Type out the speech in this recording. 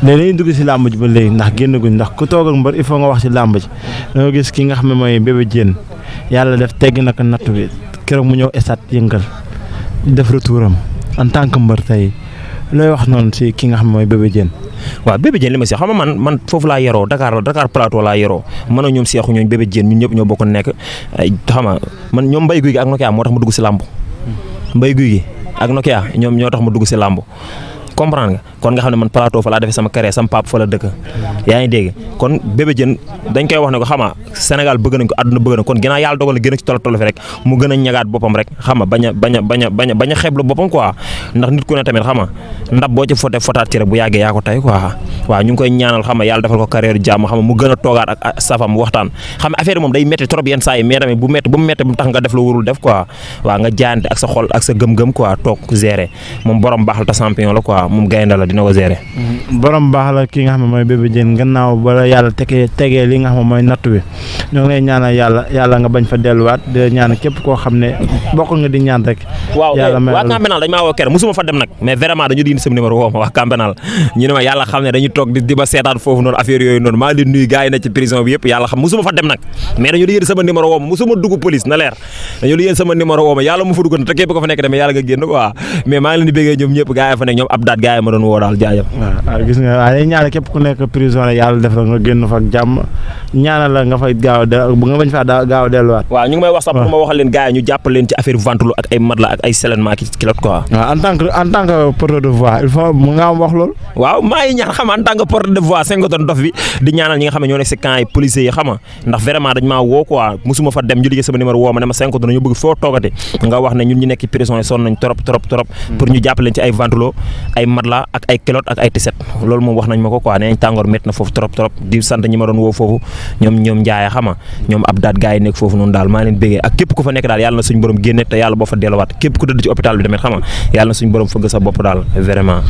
léegi dañuy dugg si làmb ji ba léegi ndax génn guñ ndax ku toog ak mbër il faut nga wax si làmb ji da nga gis ki nga xam ne mooy Bébé Diène yàlla def tegg na ko natt bi keroog mu ñëw estat yëngal def retouram en tant que mbër tey looy wax noonu si ki nga xam ne mooy Bébé Diène. waaw Bébé Diène li ma si xam nga man foofu laa yaroo Dakar Plateau laa yaroo man ak ñoom Seexu ñooñu Bébé Diène ñun ñëpp ñoo bokk nekk xam nga man ñoom Mbaye Guy gi ak Nokia moo tax ma dugg si làmb Mbaye Guy gi ak Nokia ñoom ñoo tax ma dugg si làmb comprendre nga kon nga xam ne man plateau fa laa defee sama carrière sama pap fa la dëkk yaa ngi dégg kon Bébé Diène dañ koy wax ne ko xama Sénégal bëgg nañ ko àdduna bëgg na kon ginnaaw yàlla dogal na gën a ci tolof fi rek mu gën a ñagaat boppam rek xama bañ a xeeblu boppam quoi ndax nit ku ne tamit xama ndab boo ci fotaat ci rek bu yàggee yaa ko tey quoi waaw ñu ngi koy ñaanal xama yàlla defal ko carrière jàmm xama mu gën a toogaat ak safam waxtaan xam affaire moom day métti trop yenn saa yi mais tamit bu métti bu tax nga def la warul def quoi waaw nga jaayante ak sa xol ak sa gëm-gëm quoi toog gérer moom borom baax la te champion la quoi moom gaynde la dina ko gérer. borom baax la ki nga xam ne mooy Bébé Diène gannaaw bala yàlla tegee li nga xam ne mooy natt bi ñoo ngi lay ñaanal yàlla nga bañ fa delluwaat di ñaan képp koo xam ne bokk nga di ñaan rek. waaw waa Campenal dañ maa woo kër musuma fa dem nag mais vraiment dañu di indi sama numéro woo ma waa Campenal ñu ne ma yàlla xam ne dañu toog di ma seetaan foofu noonu affaire yooyu noonu maa ngi di nuyu gars yi nekk ci prison bi yëpp yàlla xam musuma fa dem nag mais dañu di yéen sama numéro woo ma musuma dugg police na leer dañu di yéen sama numéro woo ma yàlla mu fa dugg te képp ko fa nekk demee yàlla nga génn quoi mais maa ngi leen di béggee ñoom ñëpp gars yi fa nekk ñoom Abdaat gars yi ma doon woo daal jaajëf. waaw gis nga waaye ñaanal képp ku nekk prison yàlla def la nga génn fa ak jàmm ñaanal la nga fay gaaw nga bañ faa gaaw a delluwaat. waaw ñu ngi may wax sax pour ma waxal leen gars yi ñu jàppal leen ci affaire ventilo ak ay matelas ak ay selennement ki kilot quoi. waaw en tant que porteur de voix il faut mu nga am wax loolu. waaw maa ngi ñaan xam en tant que porteur de voix 5 tonnes dof bi di ñaanal ñi nga xam ne ñoo nekk si camp yi policiers yi xam nga ndax vraiment dañ maa woo quoi musuma fa dem ñu liggéey sama numéro woo ma ne ma 5 tonnes ñu bëgg foo toogate nga wax ne ñun ñu nekk ci prison yi sonn nañ trop pour ñu jàppal leen ci ay ventilo ay matelas ak ay kilot ak ay tiset loolu moom wax nañ ma ko quoi nee nañ tàngoor métti na foofu trop di sant ñi ma doon woo foofu ñoom Ndiaye xama ñoom Abdaat gars yi nekk foofu noonu daal maa leen béggee ak képp ku fa nekk daal yàlla na suñu borom génne te yàlla boo fa delluwaat képp ku tëdd ci hôpital bi tamit xama yàlla na suñu borom fëgg sa bopp daal vraiment